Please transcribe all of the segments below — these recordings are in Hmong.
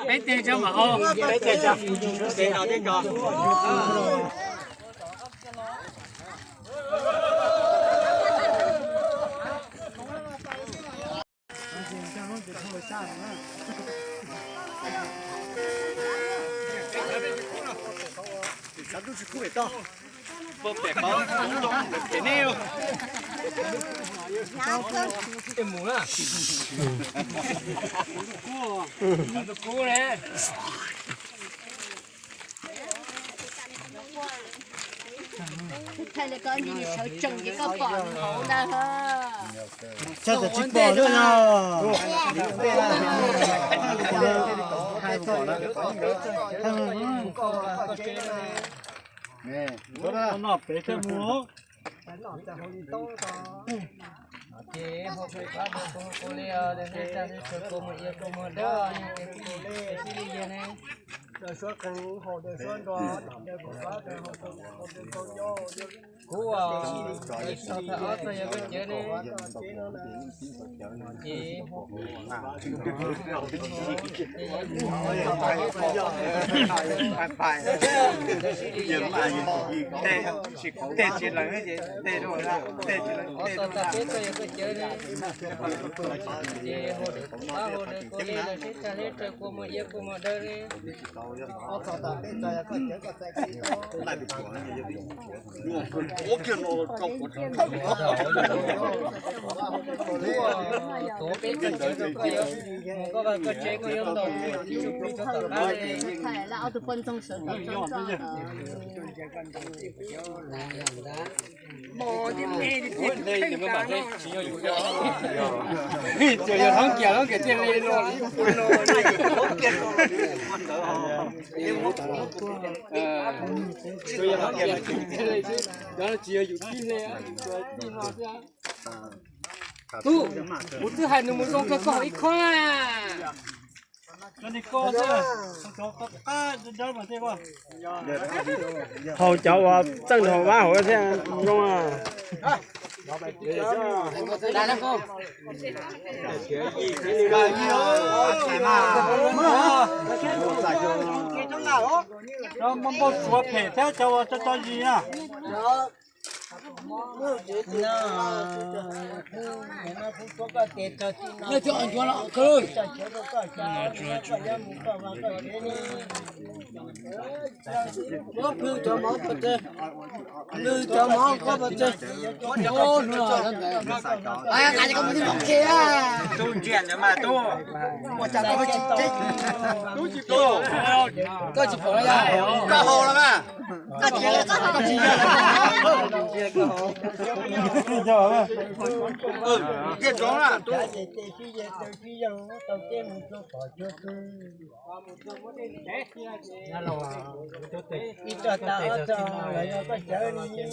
Peb teg tso mam haus, peb teg tso, peb teg tso. Thaij li koj ntsis sawv tsees ces koj pom hauv ntag. Tsis pom lawm no. Noj pem thiaj mus. Ces hau pem qab rau kuv li, sawv kuv mus ia kuv mus dawb, ces kuv sib li ne. Daws suab qees haus daws suab nro, daws kuv qab daws haus daws nco. Kuv tau thawj ob txog yog koj cawv ne. Ces ob txog tas peb txog yog koj cawv ne. Ces hau daws kuv qab hau daws kuv li los sib tag li raws kua muag ia kua muag dawb li. Ob txog tas peb txog yog koj cawv koj txais kiag tau. Tuav peb txog cawv rau koj yuav mus koj vaj koj tsev koj yuav ntaus ib tug plig rau tom qab li. Tsuas yog hlob kiag hlob kiag thiaj li no. Tsuas yog hlob kiag thiaj li, cov no tsis yog yus tib hle, tsuas tib no xwb. Tub, kuv twb hais nws mus zoo kawg koj ib khob na. Haus cov uas txeej nrog vab hauv thiab zoo. Npauj tsuav phem thiab cov uas tso tso zis na. Tub ntsia ntawd mas tub. Koj tsis pom los yog? Koj haus los mas. Kiag tsoov na tub. Ib txog tas ob txog los yog koj cawv li.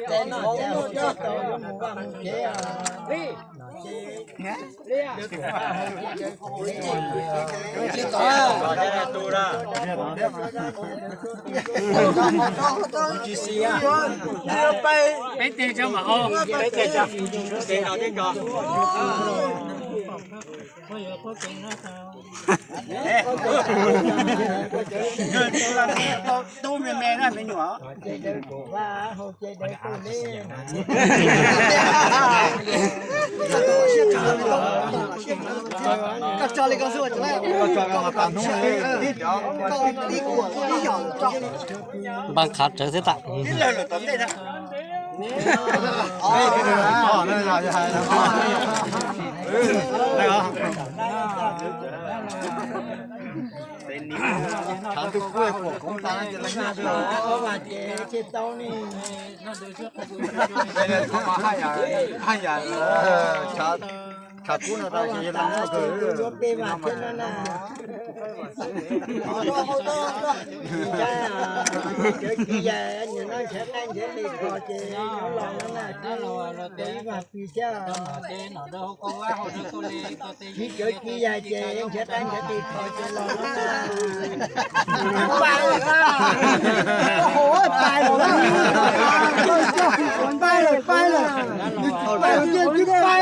Ces no ces mus vaj mus tsev. Peb teg tso mam haus, peb teg tso, peb teg tso. Tub me me na me nyuam. Npaj qhav rawv thiab tam. Haj yam, tshav kub no tau ces yog laj kawg. Cawv ci yas, nim no nrhiav qaib nrhiav qis kho ces yuav los no na, ib vas pis thiab. Tsis cawv ci yas ces nrhiav qaib nrhiav qis kho ces los no na. Pais lawm, pais lawm, pais lawm, pais lawm, pais lawm, pais lawm.